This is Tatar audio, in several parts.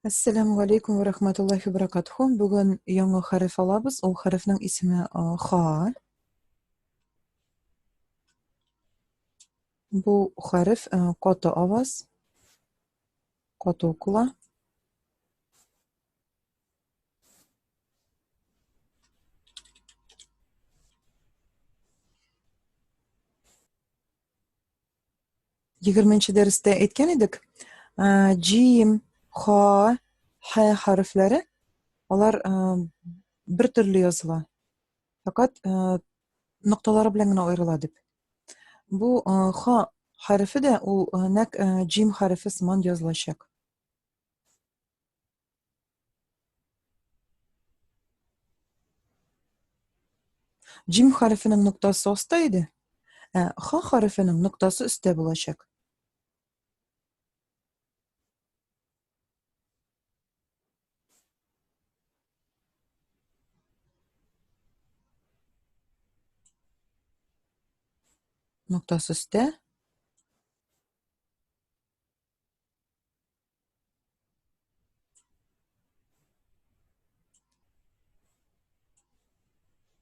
Әссәламү галәйкүм вә рахматуллаһи вә баракатуху. Бүген яңа хәреф алабыз. Ул хәрефнең исеме ха. Бу хәреф каты аваз, каты укыла. Егерменче дәрестә әйткән идек, җим, ха, хә хәрефләре алар бер төрле языла. Фәкать нокталары белән генә аерыла дип. Бу ха хәрефе дә ул нәкъ җим хәрефе сыман язылачак. Җим хәрефенең ноктасы аста иде, ә Х хәрефенең ноктасы өстә булачак. Ноктасы өстә.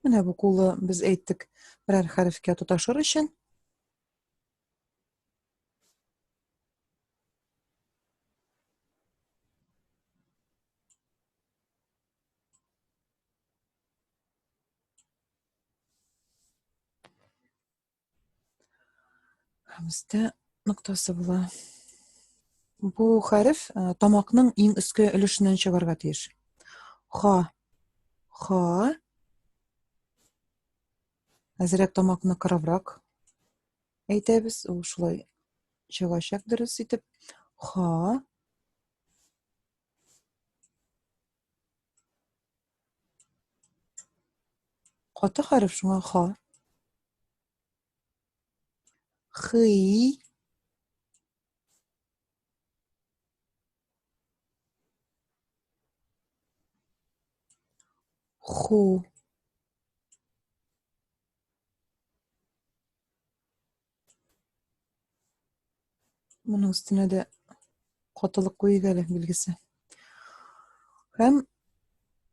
Менә бу кулы без әйттек берәр хәрефкә тоташыр өчен. Һәм ноктасы була. Бу хәреф э, тамакның иң өске өлешеннән чыгарга тиеш. Ха. Ха. Әзрәк тамакны кырыбрак әйтәбез. Ул шулай чыгачак дөрес итеп. Ха. Каты хәреф шуңа ха. Хый. Ху. Моның өстенә дә катылык куйыйк әле билгесе. Һәм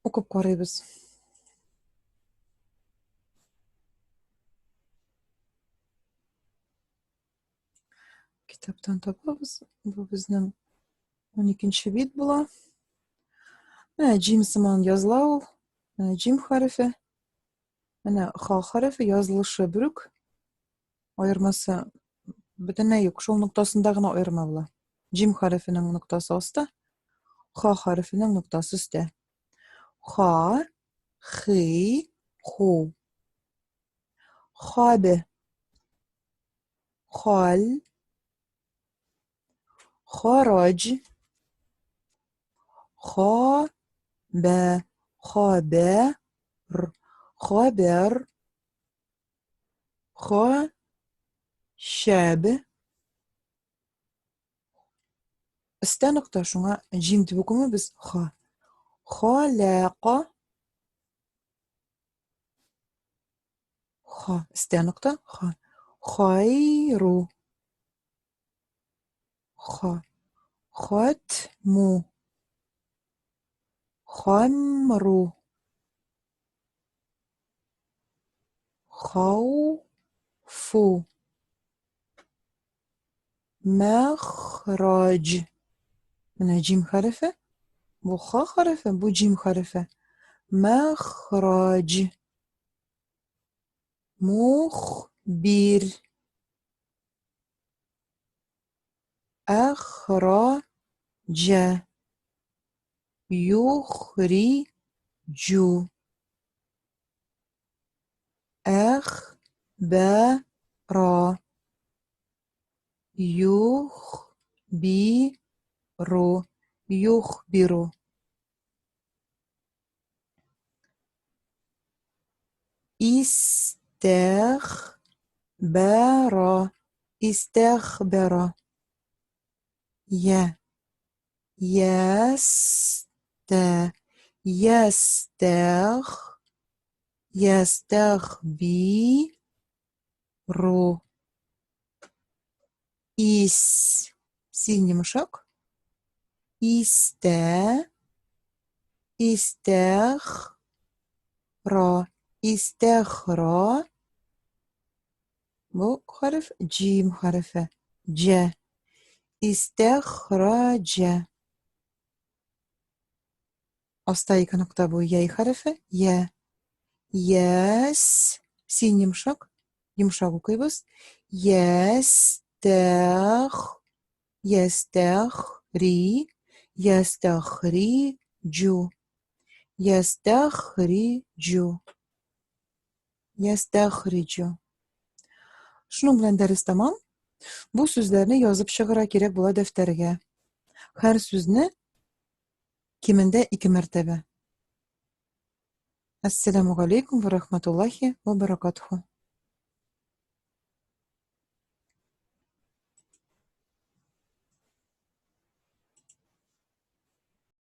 укып карыйбыз. Китаптан табабыз. Бу безнең 12 бит була. Менә җим сыман языла ул. Менә җим хәрефе. Менә ха хәрефе язылышы бер үк. Аермасы бөтенләй юк. Шул ноктасында гына аерма була. Җим хәрефенең ноктасы аста, ха хәрефенең ноктасы өстә. Ха, хи, ху. Хабе. Хал. Хараҗ. Ха, бә, хабәр, хабәр. Ха, шәб. Өстә нокта, шуңа җим дип укымыйбыз. Ха. Халәка. Ха. Өстә нокта. Ха. Хайру. Ха. Хатму. Хамру. Хауфу. Мәхраҗ. Менә җим хәрефе. Бу ха хәрефе, бу җим хәрефе. Мәхраҗ. Мухбир. Әхраҗа. Юхриҗу. Әхбәра. Юхбиру. Юхбиру. Истәхбәра. Истәхбәра. Я. Ястә. Ястәх. Ястәхби. Ру. Ис. Син йомшак. Истә, истәх, ра, истәхра. Бу хәреф җим хәрефе. Җә. Истәхраҗә. Аста ике нокта бу яй хәрефе. Я. Яс. Син йомшак. Йомшак укыйбыз. Ястәх. Ястәхри. Ястәхриҗу. Ястәхриҗу. Ястәхриҗу. Шуның белән дәрес тәмам. Бу сүзләрне язып чыгырга кирәк була дәфтәргә. Һәр сүзне кимендә ике мәртәбә. Әссәламү галәйкүм вә рахматуллаһи вә баракатуһу.